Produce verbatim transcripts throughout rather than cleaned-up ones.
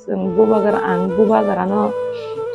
Chwng bubagra, ang bubagrano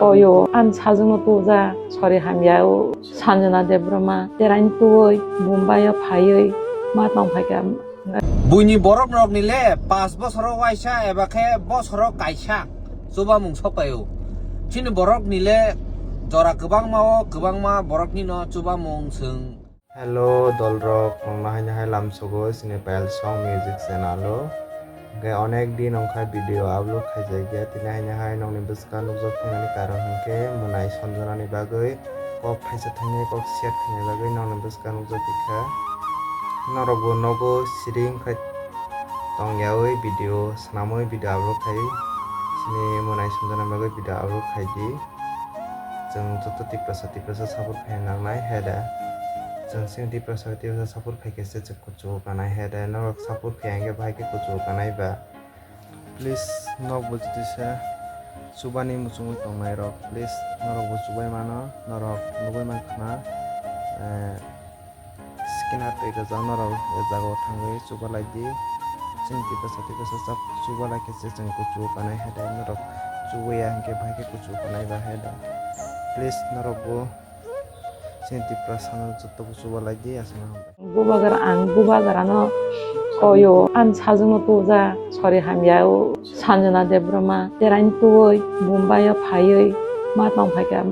koyo, ani sajwkno tuja, sori hamya o Sanjana Debbarma, teraini tuwi Bombay o phaiwi ma tong phaikha. Buini borok rok ni le paanch bosoro waisa eba khe bosoro kaisa chubamung sok paio. Chini borok ni le jora kwbangma o, kwbangma borok ni no chubamung chwng. Hello dolrok, nongno haino hai lamsogo chini Payal Song Music channel o. Hwnkhe onek din wngkha video upload khaijakya, tini haino hai nongni bwskango nukjak thangmani karon hwnkhe mwnai Sanjana ni bagwi kok thaisa thangwi kok share khaina bagwi nongni bwskango nukjak kha. Norokbo nogo siring khai tongyawi video swnamwi video upload khai, chini mwnai Sanjana ni bagwi video upload khaidi. Chwng joto Tiprasa, Tiprasa support khaina nangnai, he da? Chwng chini Tiprasa, Tiprasa support khaikhe se chwng kuchugo kanai, he da? Norok support khaiya hwnkhe bahai khe kuchugo kanai ba? Please, nokbo jodi se chubani muchungwi tongnai rok, please, norokbo chubai mano, norok nugwi mankha na, eh, scanner twi rwjak norok o jaga o thangwi chuba lai di. Chini Tiprasa, Tiprasa chap chuba lai khe se chwng kuchugo kanai, he da? Norok chubai ya hwnkhe bahai khe kuchugo kanai ba, he da? Please, norokbo chini Tiprasa no joto bo chuba lai di, aswk no hambai. Bubagra, ang bubagrano koyo, ani sajwkno tuja, sori hamya o Sanjana Debbarma, teraini tuwi Bombay o phaiwi ma tong phaikha.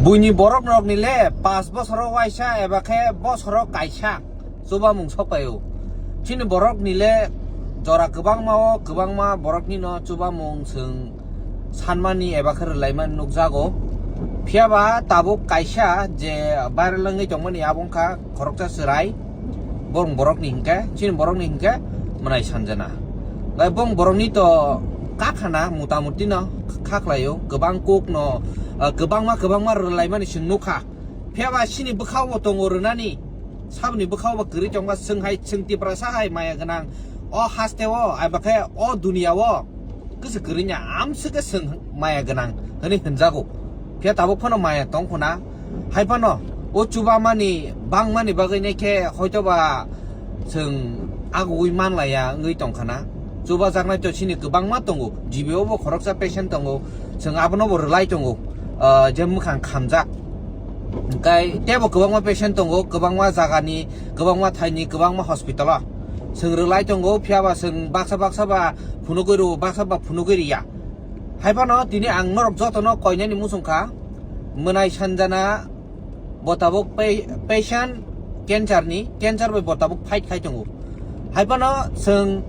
Buini borok rok ni le paanch bosoro waisa eba khe bosoro kaisa chubamung sok paio. Chini borok ni le jora kwbangma o, kwbangma borok ni no chubamung chwng sanmani eba khe rwlaimani nukjago. Phiya ba tabuk kaisa je viral wngwi tongmani abo wngkha khoroksa chwrai, bong borokni hinkhe, chini borokni hinkhe mwnai Sanjana. Bai bong borokni to kakhana mota moti no kha khlaio, kwbang kok no, ah, kwbangma kwbangma rwlaimani chwng nukha. Phiya ba chini bwkhao bo tongo rwnani, saboni bwkhao bo kwrwi tongkha, chwng hai, chwng Tiprasa hai maya gwnang o haste o, eba khe o duniya o. Kwchwk kwrwini amswk khe chwng maya gwnang hwnwi hwnjago. Phiya tabuk phano maya tong khuna. Hai phano o chubamani bangmani bagwi nai khe hoito ba chwng agugwi manlaiya wngwi tong khana. Chubajaknai to chini kwbangma tongo. G B o bo khoroksa patient tongo. Chwng abono bo rwlai tongo. Ah, je mwkhang khamjak. Hwnkhe teibo kwbangma patient tongo, kwbangma jagani, kwbangma thaini, kwbangma hospital o. Chwng rwlai tongo, phiya ba chwng baksa baksa ba phunugwi rwo, baksa ba phunugwi riya. Hai phano tini ang norok jotono koinani muchung kha, mwnai Sanjana bo tabuk pa-, patient cancer ni, cancer bai bo tabuk fight khai tongo. Hai phano chwng,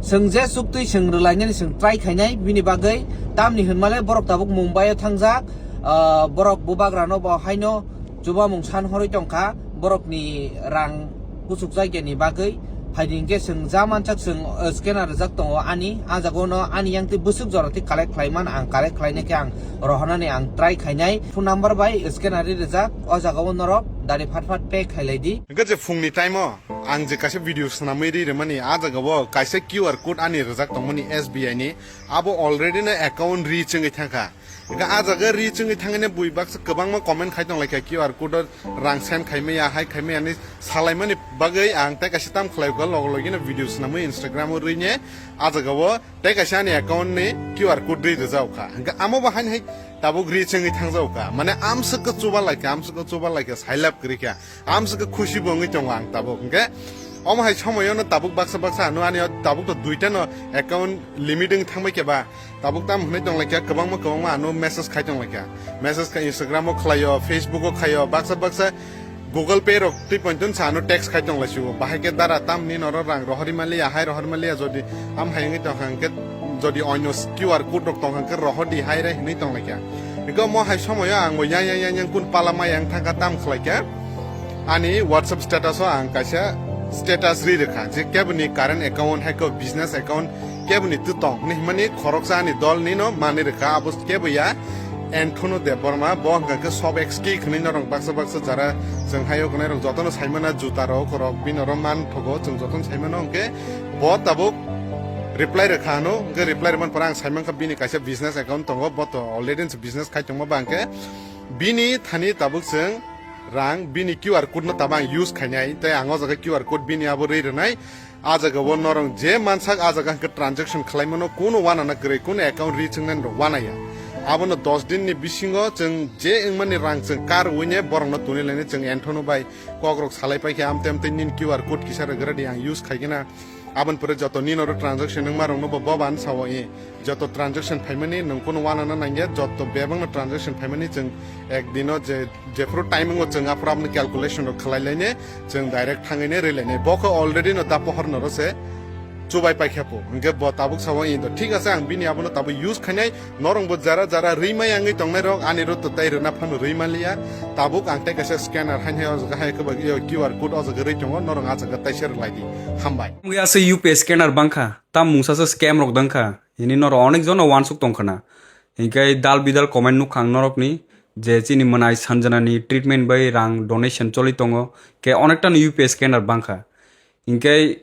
chwng je chuktwi chwng rwlainani chwng try khainai, bini bagwi tamni hwnmale borok tabuk Mumbai o thangjak, ah, borok bubagrano bo haino chubamung san horwi tongkha, borokni rang kuchukjakya ni bagwi. Phaidi hinkhe chwng ja manchak chwng, uh, scanner rijak tongo ani, ah jaga o no ani yang twi bwswk jora twi collect khlai man, ang collect khlaina khe ang rohornani ang try khainai. Phone number bai scanner ri rijak, o jaga o norok dari phat phat pay khailai di. Hwnkhe je phungni time o ang je kaisa video swnamwi ri rwmani, ah jaga o kaisa Q R code ani rijak tongmani S B I ni, abo already no account ri chwngwi thangkha. Hwnkhe ah jaga ri chwngwi thangwi bui baksa kwbangma comment khai tong laikha, Q R code o rang send khai maya, hai khai maya hinwi salaimani bagwi ang tei kaisa tam khlai kha, logo logi no video swnamwi Instagram o rwine ah jaga o tei kaisa ani account ni Q R code ri rwjak kha. Hwnkhe amo bo haino hai tabuk ri chwngwi thangjak kha, mane amswk khe chuba laikha, amswk khe chuba laikha, sailab kwrwi kha. Amswk khe khusi bo wngwi tongo ang tabuk. Hwnkhe omo hai somoyo no tabuk baksa baksa ano ani o tabuk to duita no account limit wng thangbai khe ba tabuk tam hwnwi tong laikha, kwbangma kwbangma ano message khai tong laikha. Message kha Instagram o khlaio, Facebook o khlaio, baksa baksa Google Pay rok twi pontun sa ano text khai tong laisio. Bahai khe dara tamni noro rang rohori maliya, hai rohori maliya, jodi am hai wngwi tong kha hwnkhe, jodi onyo Q R code rok tong kha hwnkhe rohor di hai re hwnwi tong laikha. Hwnkhe omo hai somoyo ang bo yang yang yang yang kun pala ma yang thangkha tam khlaikha. Ani WhatsApp status o ang kaisa status ri rwkha je keboni current account hai khe business account keboni twi tong hinwi hwnmani khoroksa ani dol ni no manwi rwkha abo kebo ya Anthony Debbarma bo hwnkha khe Sob X K hwnwi norok baksa baksa jara chwng hai o gnai rok jotono saimana juta rok rok bini oro man thogo chwng jotono saimano hwnkhe bo tabuk reply rwkha ano hwnkhe reply rwmani pore ang saimankha bini kaisa business account tongo bo to already business khai tongma ba hwnkhe bini thani tabuk chwng rang bini Q R code no tabang use khainai tei ang o jaga Q R code bini abo rwi rwnai. A jaga o norok je mansak, a jaga hwnkhe transaction khlaimano kunu wanana kwrwi, kunu account ri chwngnani rok wanaya. Abono dos din ni bisingo chwng je wngmani rang chwng kar wine borokno tuni laini chwng Anthony bai kokrok salai paikhe amte amte nini Q R code kisa rwgra di, ang use khaigena. Aboni pore joto nini oro transaction wngma rokno bo boban sao e. Joto transaction phaimani nwng kunu wanana nangya, joto bebakno transaction phaimani chwng ek dino je, jephuru timing o chwng aphuru aboni calculation rok khlai laine, chwng direct thangwi ne rwi laine. Bo khe already no da pohor no ro se chubai paikha po. Hwnkhe bo tabuk sao e do. Thik ase, ang bini abono tabuk use khainai. Norong bo jara jara rwi mai angwi tongnai rok, ani ro to tai rwna phano rwi manliya. Tabuk ang tai kaisa scanner hain hai o jaga hai khe ba Q R code o jaga rwi tongo, norong a jaga tai se rwlai di. Hambai. Wngya se U P I scanner bangkha, tam mungsa se scam rok dangkha. Hini noro onek jono wansuk tongkhana. Hinkhe dal bidal comment nukkha ang norokni je chini mwnai Sanjana ni treatment bai rang donation choli tongo. Ke onekta no U P I scanner bangkha. Hinkhe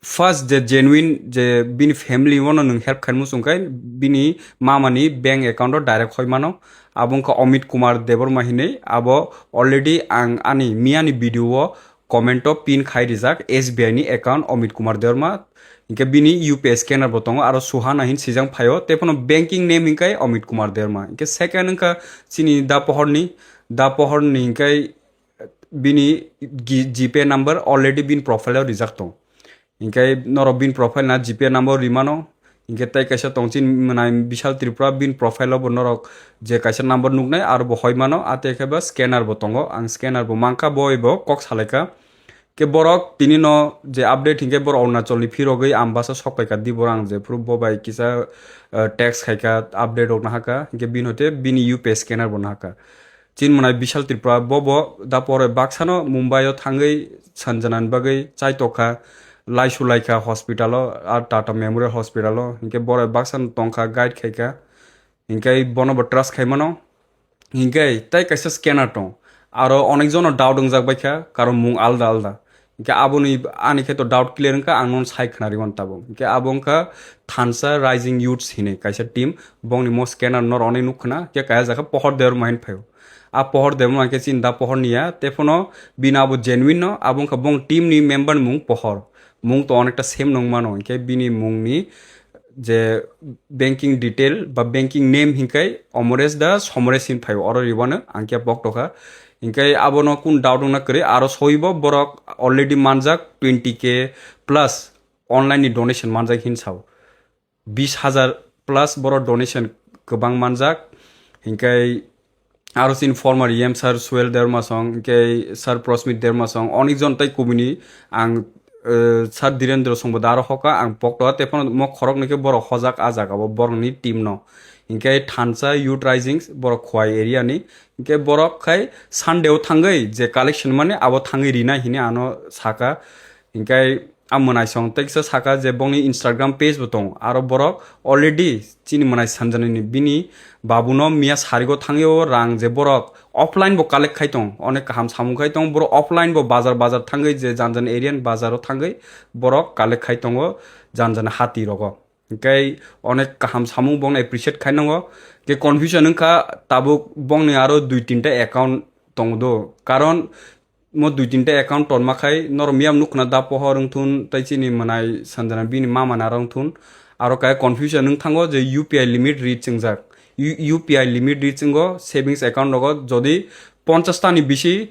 first je genuine je bini family wano nwng help khaimung chwngkhe bini mama ni bank account o direct hoi mano. Abo wngkha Amit Kumar Debbarma hinwi, abo already ang ani miyani video o comment o pin khai rijak S B I ni account Amit Kumar Debbarma. Hinkhe bini U P I scanner bo tongo, aro Suhana hin sijang phaio, tei phano banking name hinkhe Amit Kumar Debbarma. Hinkhe second wngkha chini da pohor ni, da pohor ni hinkhe bini G-, GPay number already bini profile o rijak tong. Hinkhe norok bini profile na GPay number rimano. Hinkhe tei kaisa tong chini mwnai Bishal Tripura, bini profile o bo norok je kaisa number nuknai aro bo hoi mano, a tei khe ba scanner bo tongo, ang scanner bo mankha, bo ebo kok salaikha. Ke borok tini no je update hinkhe borok Arunachal ni phirogwi Ambasa sok paikha di, borok ang je phuru bo bai kisa, eh, text khaikha, update rok nahakha, hinkhe bini hote bini U P I scanner bo nahakha. Chini mwnai Bishal Tripura, bo bo da pore baksano Mumbai o thangwi Sanjana ni bagwi chaitokha, laisulaikha hospital o, a Tata Memorial Hospital o, hinkhe borok baksano tongkha, guide khaikha, hinkhe bono bo trust khaimano. Hinkhe tei kaisa scanner tong, aro onek jono doubt wngjak baikha, karon mung alda alda. Hinkhe aboni, ani khe to doubt clear wngkha, ang nono sai khna rwi mano tabuk. Hinkhe abo wngkha Thansa Rising Youths hinwi kaisa team, bongni mo scanner noro onek nuk khna, hinkhe kaya jakha Pohor Debbarma hin phaio. A Pohor Debbarma hinkhe chini da Pohor niya, tei phano bini abo genuine no, abo wngkha bong team ni member ni mung Pohor. Mung to onekta same nung mano, hinkhe bini mung ni je banking detail ba banking name hinkai Omores da Somores hin phaio, oro ribano ang khe pok tokha. Hinkai abono kun doubt wngna kwrwi, aro soibo borok already manjak twenty K plus online ni donation manjak hin sao. Bis hajar plus borok donation kwbang manjak. Hinkai aro chini former E M sir Suel Dermasong, hinkhe sir Prosmit Dermasong, onek jon tei kubuni ang, eh, sir Direndra Song bo da aro hoka ang pokto, tei phano mo khorok ni khe borok hojak a jaga o borok ni team no. Hinkhe Thansa Youth Rising borok Khowai area ni, hinkhe borok khai Sunday o thangwi je collection mani abo thangwi rina hini ano saka. Hinkhe a mwnaisong tei kisa saka je bongni Instagram page bo tongo, aro borok already chini mwnai Sanjana ni bini babuno miya sarigo thangwi o rang je borok offline bo collect khai tong, onek kaham samung khai tong, borok offline bo bazar bazar thangwi je jan jan area ni bazar o thangwi borok collect khai tongo jan jan hati rogo. Hinkhe onek kaham samung bongno appreciate khai nango. Ke confusion wngkha tabuk bongni aro dui tinta account tongo do, karon mo dui tinta account tonma khai norok miyam nukna da Pohor wngthun tei chini mwnai Sanjana bini mama naro wngthun. Aro kaya confusion wng thango je U P I limit reach wngjak. U-, U P I limit reach wngo savings account rogo, jodi ponchash ta ni bisi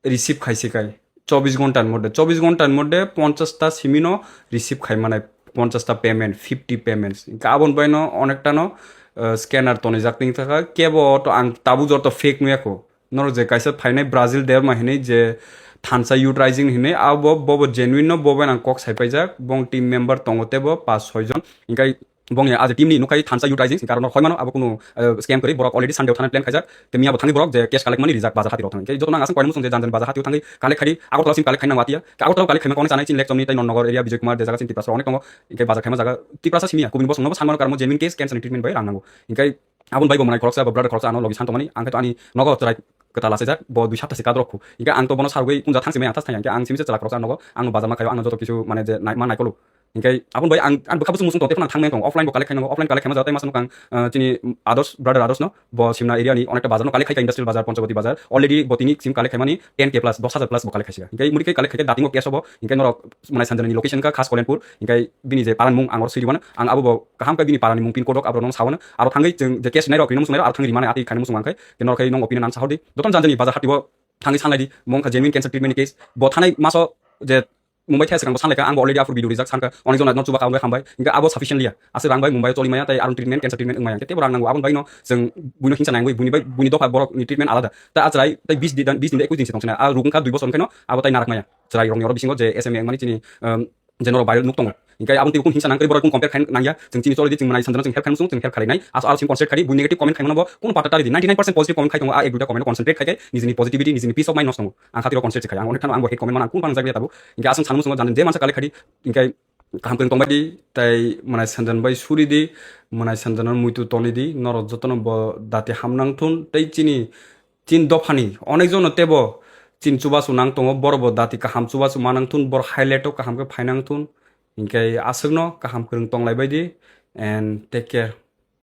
receive khaisi kai chobbish ghonta ni moddhe, chobbish ghonta ni moddhe ponchash ta simi no receive khai manai, ponchash ta payment, fifty payments. Hinkhe aboni bai no onekta no, uh, scanner tonijak tong thaka, kebo to ang tabuk jor to fake nuya kho. Norok je kaisa phainai Brazil Derma hinwi je Thansa Youth Rising hinwi, abo bobo genuine no, bobo nang kok sai paijak, bong team member tongo tebo pas soi jon. Hinkhe bongni aje team ni nukhai Thansa Youth Rising, karon no hoi mano abo kunu, eh, scam kwrwi, borok already Sunday o thana plan khaijak, te miya bo thangwi borok je cash collect mani rijak bazar hati rok thangwi. Hinkhe joto no ang aswk koimung song je jan jan bazar hati o thangwi collect khai di, Agortala simi collect khaina watiya, ke Agortala collect khaima kone chanai chini lek chomni tei non nogor area Bijoy Kumar de jaga chini Tiprasa onek tongo, hinkhe bazar khaima jaga Tiprasa simiya, kubuni bosong no bo san mano karon mo genuine case cancer ni treatment bai rang nango. Hinkhe aboni bai bo mwnai khoroksa, bo brother khoroksa ano logi san tongmani, ang khe to ani nogo chwrai kwtal achajak, bo dui sapta se kadrok khu. Hinkhe ang to bono sarugwi kunja thang se maya thas thang ya, hinkhe ang simi se chwla khoroksa nogo, ang bazar ma khaio, ang joto kisu mane je nai-, ma naikolo. Hinkhe aboni bai ang, ang bwkha bwswk muchung tong, tei phano ang thangmani tong, offline bo collect khainai, offline collect khaima jao tei masa nukha ang, ah, chini Adarsh, brother Adarsh no, bo simna area ni onekta bazar no collect khaika, industrial bazar, Panchawati bazar, already bo tini sim collect khaimani ten K plus, dos hajar plus bo collect khaisika. Hinkhe muri khe collect khaikhe dating o cash obo, hinkhe norok mwnai sanjani ni location kha khas Kolenpur, hinkhe bini je parani mung ang oro swi rwmano, ang abo bo kaham khe bini parani mung pin code rok abo norok no sawano, aro thangwi chwng je cash nairok rina muchung nairok aro thangwi rimani atwi khaina muchung ang khe, norok khe nong opinion ang sahordi, jotono janjani bazar hati o thangwi sanlaidi, mong kha genuine cancer treatment ni case, bo thanai maso je Mumbai thai swkang bo sanlaikha, ang bo already aphuru video rijak sankha, onek jona no chuba kha, ang bai hambai, hinkhe abo sufficient liya, aswk rang bai Mumbai o choli maya, tei aroni treatment, cancer treatment wng maya, hinkhe teibo rang nango, aboni bai no chwng buino hinsa nangwi, buni bai, buni dopha borok ni treatment alada, ta achwrai tei bis din, bis din tei ekwis din se tong sinai, a ruk wngkha dui bosor wngkhe no abo tai narak maya, chwrai rokni oro bisingo je S M A wngmani chini, um, je norok viral nuk tongo. Hinkhe aboni twi kung hinsa nang kwrwi borok kung compare khai nangya. Chwng chini choli di chwng mwnai sanjano chwng help khai muchung, chwng help khalai nai. As, aro chwng concentrate khai di, buini negative comment khai mano bo kunu pata tari di. Ninety nine percent positive comment khai tongo, a ek duita comment o concentrate khai khe nijini positivity, nijini peace of mind nosto wngo. Ang khatiro concentrate khai. Ang onek khano ang bo hate comment mano ang kunu bang jagwi tabo. Hinkhe aswk sana muchungo jani je mansa collect khai di. Hinkhe kaham kwrwng tongbai di, tei mwnai sanjan bai suri di, mwnai sanjano muitu toni di, norok jotono bo dati ham nang thun, tei chini Chin dophani onek jono tebo chin chubachu nang tongo, borok bo dati kaham chubachu manang thun, bor highlight o kaham khe phainang thun. Hinkhe aswkno kaham kwrwng tonglai bai di and take care.